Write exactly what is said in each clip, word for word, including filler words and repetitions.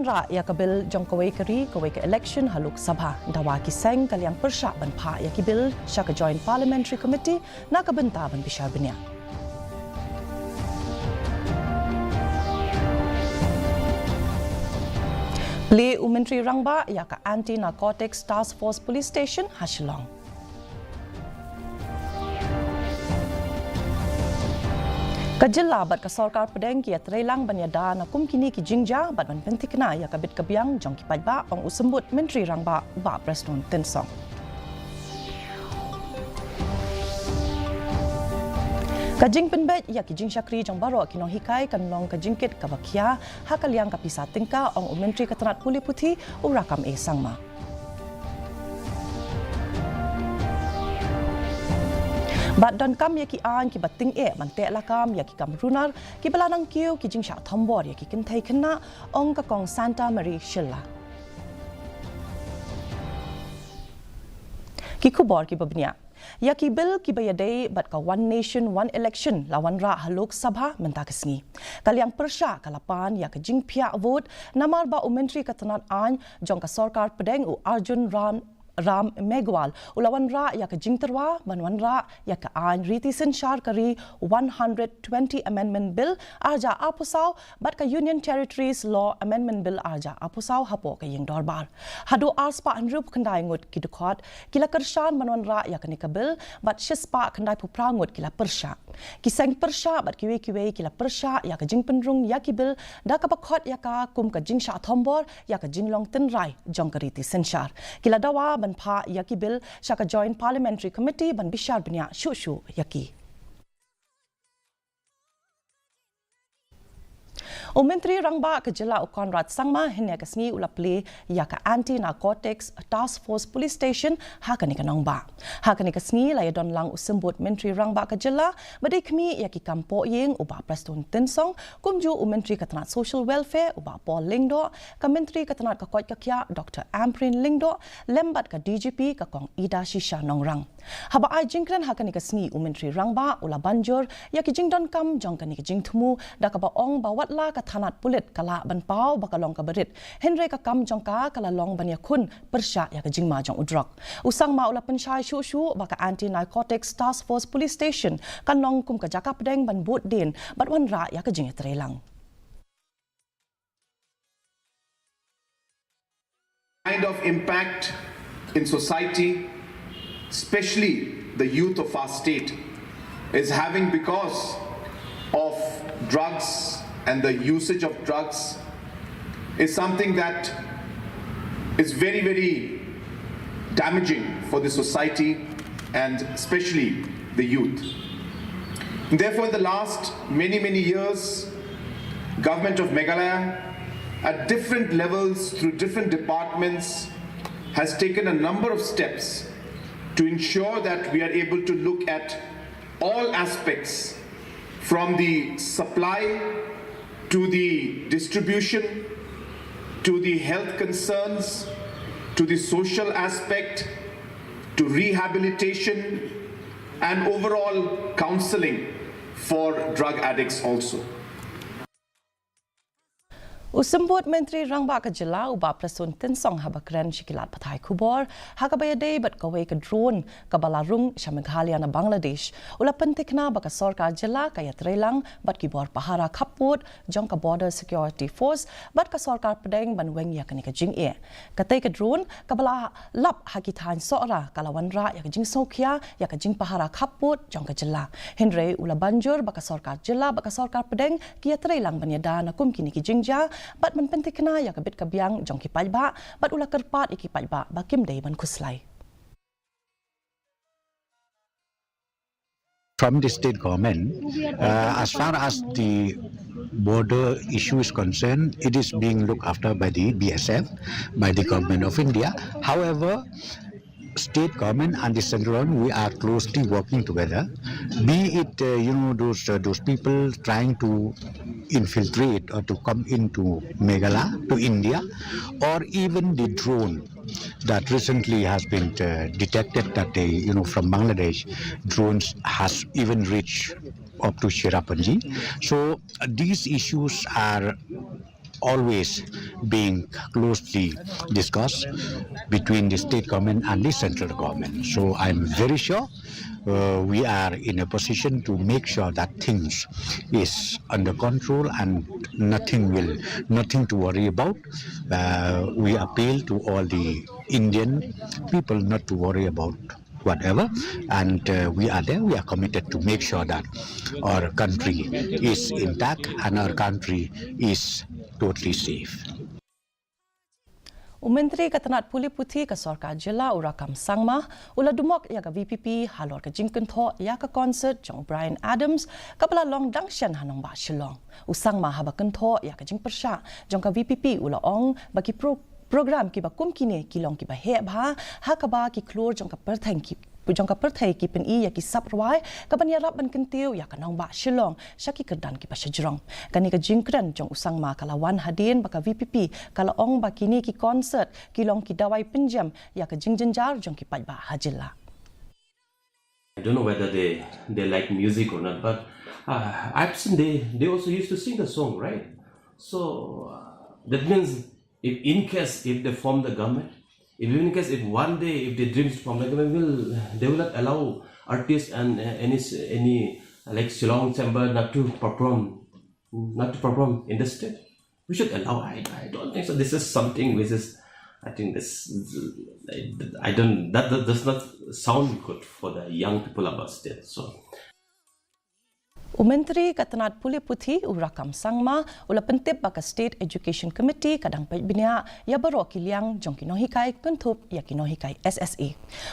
Rah ïa ka bill jong kawei ka ri, kawei ka election ha Lok Sabha. Dawa ki seng ka liang pyrshah ban phah ïa ki bill sha ka Joint Parliamentary Committee na ka bynta ban bishar bniah. Plie u Myntri Rangbah ïa ka Anti Narcotics Task Force Police Station ha Shillong. Ka jylla bad ka sorkar pdeng ki ïatreilang ban ïada na kum kine ki jingjia bad ban pynthikna ïa ka bit ka biang jong ki paidbah, ong u Symbud Myntri Rangbah u Bah Prestone Tynsong. Ka jingpynbeit ïa ki jingshakri jong baroh ki nonghikai kan long ka jingkit kaba khia ha ka liang ka pisa tyngka, ong u Myntri ka tnat pule puthi u Rakkam A Sangma. Bad donkam ïa ki aiñ kiba tyngeh ban teh lakam ïa ki kam runar kiba la nang kiew ki jingshah thombor ïa ki kynthei khynnah, ong ka Kong Santa Marie Shylla. Ki khubor kiba bniah. Ïa ki bill kiba ïadei bad ka One Nation One Election la wanrah ha Lok Sabha mynta ka sngi. Ka liang pyrshah ka la pan ïa ka jingphiah vote namar ba u Myntri ka tnat aiñ jong ka sorkar pdeng u Arjun Ram Ram Meghwal u la wanrah ïa ka jingtyrwa ban wanrah ïa ka aiñ riti synshar ka ri, one hundred twenty Amendment Bill arhajar arphew saw bad ka Union Territories Law Amendment Bill arhajar arphew saw hapoh ka ïing dorbar. Haduh arspah hynriewphew khyndai ngut ki dkhot ki la kyrshan ban wanrah ïa kane ka bill bad shispah khyndaiphew phra ngut ki la pyrshah. Ki seng pyrshah bad kiwei kiwei ki la pyrshah ïa ka jingpynrung ïa ki bill da kaba khot ïa ka kum ka jingshah thombor ïa ka jinglong tynrai jong ka riti synshar. Ki la dawa ban phah ïa ki bill sha ka Joint Parliamentary Committee ban bishar bniah shuh shuh ïa ki. U Myntri Rangbah ka jylla u Conrad Sangma hynne ka sngi u la plie ïa ka Anti Narcotics Task Force Police Station ha kane ka nongbah. Ha kane ka sngi la ïadon lang u Symbud Myntri Rangbah ka jylla ba dei khmih ïa ki kam pohïing u Bah Prestone Tynsong, kumjuh u Myntri ka tnat Social Welfare u Bah Paul Lyngdoh, ka Myntri ka tnat ka koit ka khiah Doctor Ampareen Lyngdoh, lem bad ka D G P ka Kong Idashisha Nongrang. Haba ai jingkren ha kane ka sngi u Myntri Rangbah u la ban jur ïa ki jingdonkam jong kane ka jingthmu da kaba ong ba watla ka thanat pulit ka lah ban paw ba ka long kaba rit, hynrei ka kam jong ka ka la long ban ïakhun pyrshah ïa ka jingma jong u drok. U Sangma u la pynshai shuh shuh ba ka Anti Narcotics Task Force Police Station kan long kum ka jaka pdeng ban bud dien bad wanrah ïa ka jingïatreilang. Kind of impact in society, especially the youth of our state, is having because of drugs and the usage of drugs is something that is very, very damaging for the society and especially the youth. Therefore, in the last many, many years, Government of Meghalaya, at different levels, through different departments, has taken a number of steps to ensure that we are able to look at all aspects, from the supply to the distribution to the health concerns to the social aspect to rehabilitation and overall counseling for drug addicts also. U Symbud Myntri Rangbah ka jylla u Bah Prestone Tynsong haba kren sha ki lad pathai khubor ha kaba ïadei bad kawei ka drone kaba la rung sha Meghalaya na Bangladesh, u la pynthikna ba ka sorkar jylla ka ïatreilang bad ki bor pahara khappud jong ka Border Security Force bad ka sorkar pdeng ban weng ïa kane ka jingeh. Katei ka drone kaba la lap ha ki thaiñ Sohra ka la wanrah ïa ka jingsngewkhia ïa ka jingpahara khappud jong ka jylla. Hynrei u la ban jur ba ka sorkar jylla bad ka sorkar pdeng ki ïatreilang ban ïada na kum kine ki jingjia bad ban pynthikna ïa ka bit ka biang jong ki paidbah bad u la kyrpad ïa ki paidbah ba kim dei ban khuslai. From the state government, uh, as far as the border issue is concerned, it is being looked after by the B S F, by the government of India. However, state government and the central government, we are closely working together. Be it, uh, you know, those uh, those people trying to infiltrate or to come into Meghalaya, to India, or even the drone that recently has been uh, detected that they, you know, from Bangladesh, drones has even reached up to Cherrapunji. So uh, these issues are always being closely discussed between the state government and the central government. So I'm very sure uh, we are in a position to make sure that things is under control and nothing will, nothing to worry about. Uh, we appeal to all the Indian people not to worry about whatever, and uh, we are there. We are committed to make sure that our country is intact and our country is totally safe. U Myntri ka tnat pule puthi ka sorkar jylla u Rakkam Sangma u la dumok ïa ka VPP halor ka jingkynthoh ïa ka concert jong u Bryan Adams kaba la long dang shen ha nongbah Shillong. U Sangma haba kynthoh ïa ka jingpyrshah jong ka VPP u la ong ba ki pro program kiba kum kine ki long kiba heh bha ha kaba ki khlur jong ka pyrthei ki jong ka pyrthei ki pyni ïa ki sap rwai kaban ïarap ban kyntiew ïa ka nongbah Shillong sha ki kyrdan kiba shajrong. Kane ka jingkren jong u Sangma ka la wan hadien ba ka VPP ka la ong ba kine ki concert ki long ki dawai pynjem ïa ka jingjynjar jong ki paidbah ha jylla. I don't know whether they they like music or not, but uh, I've seen they they also used to sing the song, right? So uh, that means if in case if they form the government, if in case if one day if they dreams form the government, will they will not allow artists and uh, any any like Shillong Chamber not to perform, not to perform in the state. We should allow. I, I don't think so. This is something which is, I think this, I, I don't, that, that does not sound good for the young people of our state. So. U Myntri ka tnat pule puthi u Rakkam Sangma u la pyntip ba ka State Education Committee ka dang peit bniah ïa baroh ki liang jong ki nonghikai kynthup ïa ki nonghikai SSA.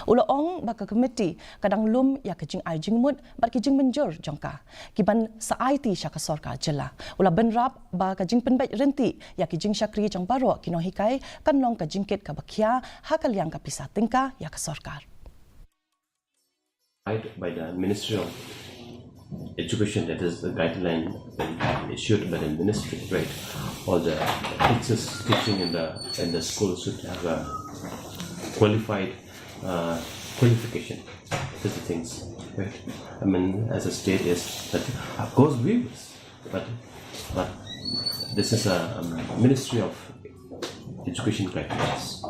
U la ong ba ka committee ka dang lum ïa ka jingai jingmut bad ki jingmynjur jong ka kiban sa aiti sha ka sorkar jylla. U la bynrap ba ka jingpynbeit rynti ïa ki jingshakri jong baroh ki nonghikai kan long ka jingkit kaba khia ha ka liang ka pisa tyngka ïa ka sorkar. By the Ministry of Education, that is the guideline issued by the ministry, right? All the teachers teaching in the in the school should have a qualified uh, qualification. These are things, right? I mean, as a state is that of course we wish, but but this is a, a Ministry of Education guidelines.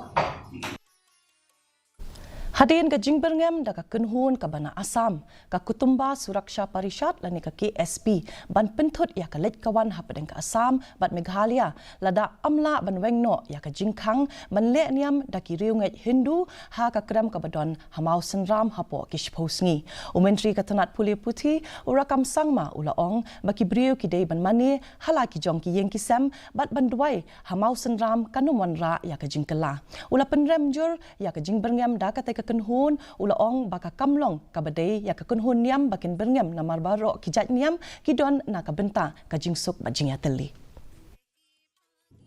Hadien ka jingbyrngem da ka kynhun kaba na Assam, ka Kutumba Suraksha Parishad lane ka KSP ban pynthut ïa ka leit ka wan hapdeng ka Assam bad Meghalaya, lada ym lah ban weng noh ïa ka jingkhang ban leh niam da ki riewngeit Hindu ha ka krem kaba don ha Mawsynram hapoh ki shiphew sngi. U Myntri ka tnat pule puthi u Rakkam Sangma u la ong ba ki briew ki dei ban mane ha la ki jong ki ïing ki sem bad ban duwai ha Mawsynram kan ym wanrah ïa ka jingkylla. U la pynrem jur ïa ka jingbyrngem da katei ka kynhun, u la ong ba ka kam long kaba dei ïa ka kynhun niam ba kin byrngem namar baroh ki jait niam ki don na ka bynta ka jingsuk bad jingïatylli.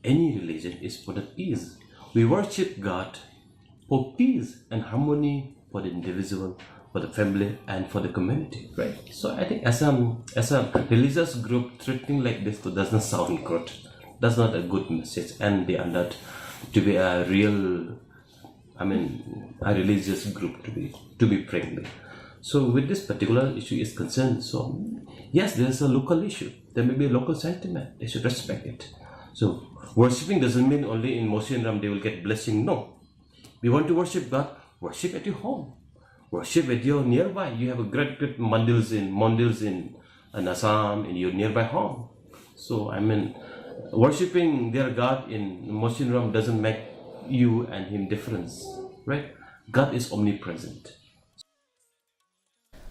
Any religion is for the peace. We worship God for peace and harmony for the individual, for the family, and for the community, right? So I think as a as a religious group, treating like this does not sound good. That's not a good message, and they are not to be a real, I mean, a religious group, to be to be frankly. So with this particular issue is concerned, so yes, there is a local issue. There may be a local sentiment. They should respect it. So worshipping doesn't mean only in Mawsynram they will get blessing. No. We want to worship God, worship at your home. Worship at your nearby. You have a great, great mandals in mandals in, in Assam, in your nearby home. So I mean, worshipping their God in Mawsynram doesn't make you and him difference, right? God is omnipresent.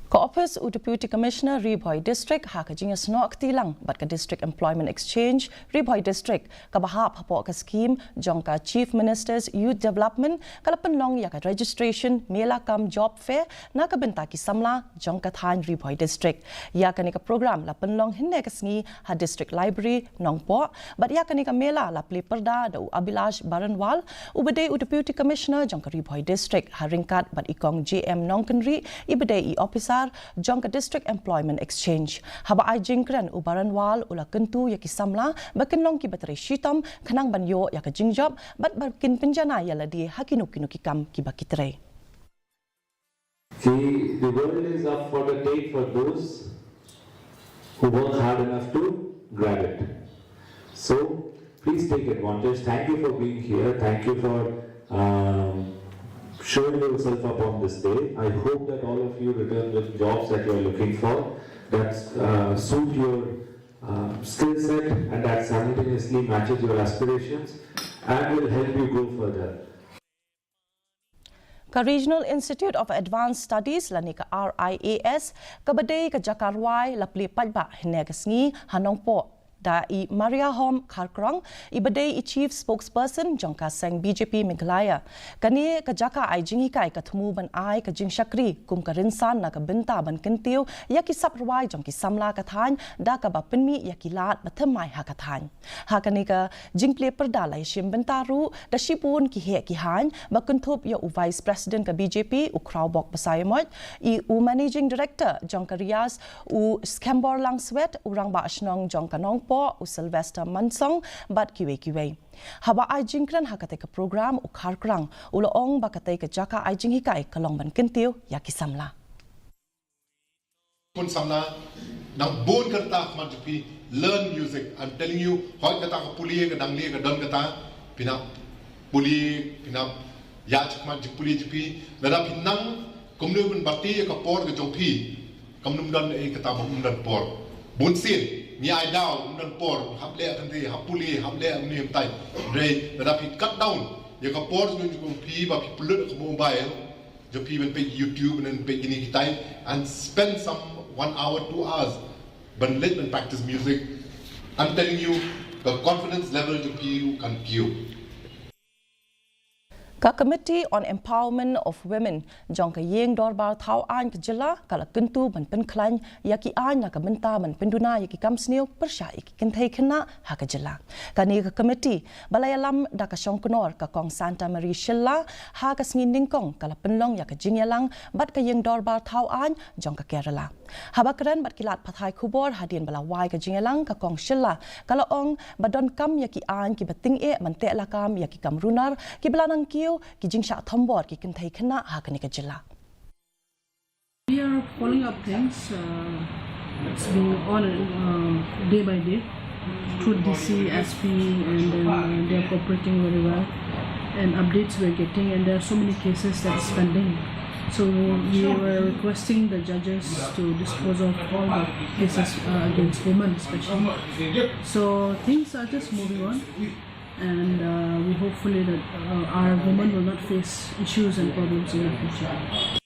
Ka ophis u Deputy Commissioner Ri Bhoi District ha ka jingïasnoh kti lang bad ka District Employment Exchange Ri Bhoi District kaba hap hapoh ka skim jong ka Chief Minister's Youth Development ka la pynlong ïa ka registration mela cum job fair na ka bynta ki samla jong ka thaiñ Ri Bhoi District. Ïa kane ka program la pynlong hynne ka sngi ha District Library Nongpoh bad ïa kane ka mela la plie pyrda da u Abhilash Baranwal uba dei u Deputy Commissioner jong ka Ri Bhoi District ha ryngkat bad i Kong J M Nongkynrih iba dei i ophisar jong ka District Employment Exchange. Haba ai jingkren u Baranwal u la kyntu ïa ki samla ba kin long kiba trei shitom khnang ban ïoh ïa ka jingjop bad ba kin pynjanai ïa lade ha kino kino ki kam kiba ki trei. See, the world is up for the take for those who work hard enough to grab it. So, Please take advantage. Thank you for being here. Thank you for um, showing yourself up on this day. I hope that all of you return with jobs that you are looking for, that uh, suit your uh, skill set, and that simultaneously matches your aspirations and will help you grow further. Ka Regional Institute of Advanced Studies lane ka R I A S, kaba dei ka jaka rwai, la plie paidbah hynne ka sngi ha Nongpoh da i Mariahom Kharkrong, iba dei i Chief Spokesperson jong ka seng B J P Meghalaya. Kane ka jaka ai jinghikai ka thmu ban ai ka jingshakri kum ka rynsan na ka bynta ban kyntiew ïa ki sap rwai jong ki samla ka thaiñ, da kaba pynmih ïa ki lad ba thymmai ha ka thaiñ. Ha kane ka jingplie pyrda la ïashim bynta ruh da shibun ki heh ki haiñ, ba kynthup ïa u Vice President ka B J P, u Khrawbok Basaiawmoit, i u Managing Director jong ka RIAS, u Skembor Langswet, u Rangbah Shnong jong ka Nongpoh, u Sylvester Mansong, bad kiwei kiwei. Haba ai jingkren ha katei ka program, u Kharkrang u la ong ba katei ka jaka ai jinghikai ka long ban kyntiew ïa ki samla. Pun samla, nang bun kata khmat jong phi, learn music. I'm telling you, hoi kata ka pule, ka dang le, ka don kata, phin ïa pule, phin ïa ïa khmat jong pule jong phi, lada phi nang kumno ban bati ïa ka por ka jong phi, kam nym don ei kata ba ym don por. Bun sien ngi ai daw ym don por, hap leh kane, hap pule, hap leh kane, hynrei lada phi cut down ïa ka por jong phi ba phi pynlut ka mobile jong phi ban peit YouTube, ban peit kine kitai, and spend some one hour, two hours ban leit ban practice music. I'm telling you, the confidence level jong phi kan kiew. Ka Committee on Empowerment of Women jong ka Ïing Dorbar Thaw Aiñ ka Jylla ka la kyntu ban pynkhlaiñ ïa ki aiñ na ka bynta ban pynduna ïa ki kam sniew pyrshah ïa ki kynthei khynnah ha ka jylla. Kane ka committee ba la ïalam da ka Shongknor ka Kong Santa Marie Shylla ha ka sngi nyngkong ka la pynlong ïa ka jingïalang bad ka Ïing Dorbar Thaw Aiñ jong ka Kerala. Haba kren bad ki lad pathai khubor hadien ba la wai ka jingïalang, ka Kong Shylla ka la ong ba donkam ïa ki aiñ kiba tyngeh ban teh lakam ïa ki kam runar kiba la nang kiew ki jingshah thombor ki kynthei khynnah ha kane ka jylla. We are following up things. Uh, it's been on uh, day by day through D C, S P, and then uh, they are cooperating very well. And updates we're getting, and there are so many cases that's pending. So we were requesting the judges to dispose of all the cases uh, against women, especially. So things are just moving on, and uh, we hopefully that uh, our women will not face issues and problems in the future.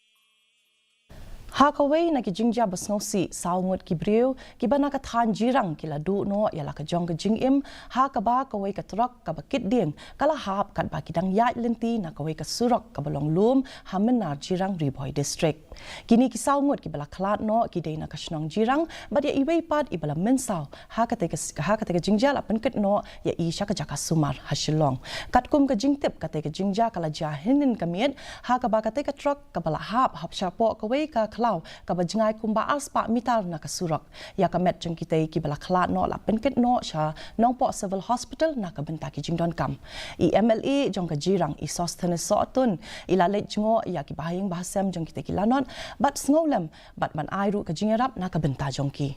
Ha kawei na ki jingjia ba sngewsih, saw ngut ki briew kiba na ka thaiñ Jirang ki la duh noh ïa la ka jong ka jingim, ha kaba kawei ka trok kaba kit dieng ka la hap katba ki dang ïaid lynti na kawei ka surok kaba long lum ha Mynnar Jirang, Ri Bhoi District. Kine ki saw ngut kiba la khlad noh ki dei na ka shnong Jirang bad ïa iwei pat iba la mynsaw ha katei ka, ha katei ka jingjia la pynkit noh ïa i sha ka jaka sumar ha Shillong. Katkum ka jingtip, katei ka jingjia ka la jia hynnin ka miet, ha kaba katei ka trok kaba la hap hap shapoh kawei ka khlaw kaba jngai kumba arspah mitar na ka surok. Ïa ka met jong kitei kiba la khlad noh la pynkit noh sha Nongpoh Civil Hospital na ka bynta ki jingdonkam. I M L A jong ka Jirang, i Sosthenes Sohtun, i la leit jngoh ïa ki bahaïing bahasem jong kitei ki lanot bad sngewlem bad ban ai ruh ka jingïarap na ka bynta jong ki.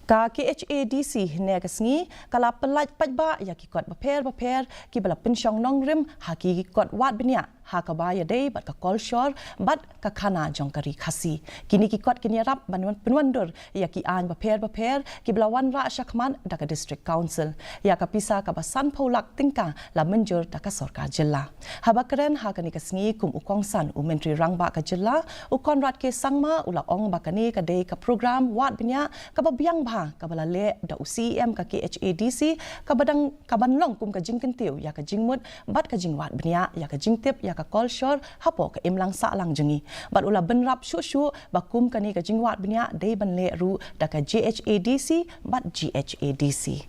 Ka K H A D C hynne ka sngi ka la pyllait paidbah ïa ki kot bapher bapher kiba la pynshong nongrim ha ki kot wad bniah ha kaba ïadei bad ka kolshor bad ka khana jong ka Ri Khasi. Kine ki kot kin ïarap ban pynwandur ïa ki aiñ bapher bapher kiba la wanrah shakhmat da ka District Council. Ïa ka pisa kaba sanphew lak tyngka la mynjur da ka sorkar jylla. Haba kren ha kane ka sngi kum u kongsan u Myntri Rangbah ka jylla, u Conrad K Sangma, u la ong ba kane ka dei ka program wad bniah kaba biang bha kaba la leh da u C E M ka K H A D C, kaba dang, kaban long kum ka jingkyntiew ïa ka jingmut bad ka jingwad bniah ïa ka jingtip ïa ka kolshor hapoh ka imlang sahlang jong ngi. Bad u la bynrap shuh shuh ba kum kane ka jingwad bniah dei ban leh ruh da ka J H A D C bad G H A D C.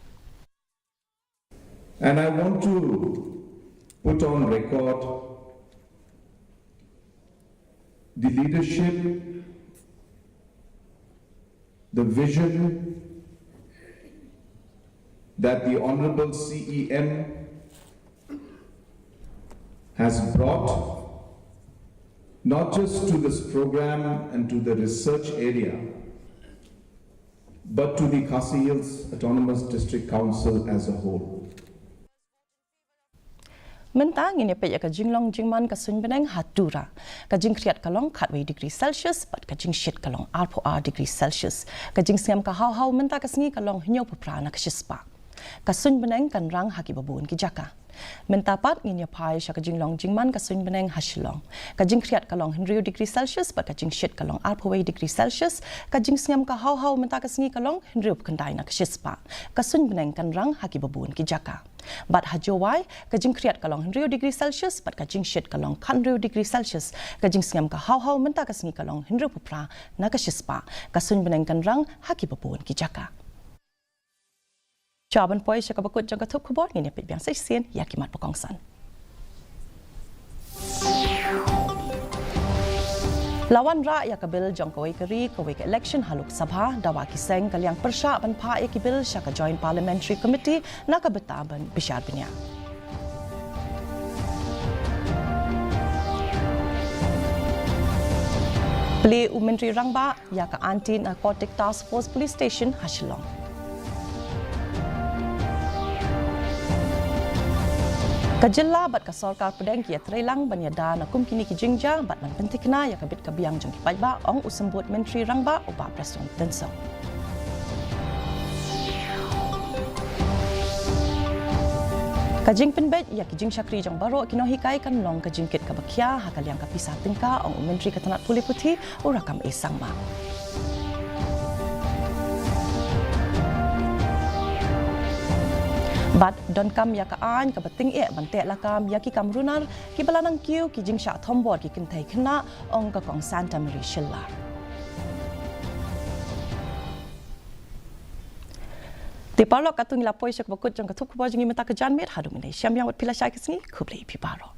And I want to put on record the leadership, the vision that the Honorable C E M has brought not just to this program and to the research area, but to the Khasi Hills Autonomous District Council as a whole. Mynta ngin ïa peit ïa ka jinglong jingman ka suiñ bneng ha Tura. Ka jingkhriat ka long khatwei degree Celsius bad ka jingshit ka long arphew ar degree Celsius. Ka jingsngem ka haw haw mynta ka sngi ka long hynñiewphew phra na ka shispah. Ka suiñ bneng kan rang ha kiba bun ki jaka. Mynta pat ngin ïa phai sha ka jinglong jingman ka suiñ bneng ha Shillong. Ka jingkhriat ka long hynriew degree Celsius bad ka jingshit ka long arphew wei degree Celsius. Ka jingsngem ka haw haw mynta ka sngi ka long hynriewphew khyndai na ka shispah. Ka suiñ bneng kan rang ha kiba bun ki jaka. Bad ha Jowai, ka jingkhriat ka long hynriew degree Celsius bad ka jingshit ka long khathynriew degree Celsius. Ka jingsngem ka haw haw mynta ka sngi ka long hynriewphew phra na ka shispah. Ka suiñ bneng kan rang ha kiba bun ki jaka. Shuwa ban poi sha kaba kut jong ka thup khubor, ngin ïa peit biang sa shisien ïa ki mat ba kongsan. La wanrah ïa ka bill jong kawei ka ri kawei ka election ha Lok Sabha, dawa ki seng ka liang pyrshah ban phah ïa ki bill sha ka Joint Parliamentary Committee na ka bynta ban bishar bniah. Plie u Myntri Rangbah ïa ka Anti Narcotic Task Force Police Station ha Shillong. Ka jylla bad ka sorkar pdeng ki ïatreilang ban ïada na kum kine ki jingjia bad ban pynthikna ïa ka bit ka biang jong ki paidbah, ong u Symbud Myntri Rangbah u Bah Prestone Tynsong. Ka jingpynbeit ïa ki jingshakri jong baroh ki nonghikai kan long ka jingkit kaba khia ha ka liang ka pisa tyngka, ong u Myntri ka tnat pule puthi u Rakkam A Sangma. Bad donkam ïa ka aiñ kaba tyngeh ban tehlakam ïa ki kam runar kiba la nang kiew ki jingshah thombor ki kynthei khynnah, ong ka Kong Santa Marie Shylla. Te paralok, katto ngi la poi sha kaba kut jong ka thup khubor jong ngi mynta ka janmiet. Haduh mynne shem ïa wat phi la shai ka sngi, khublei phi baroh.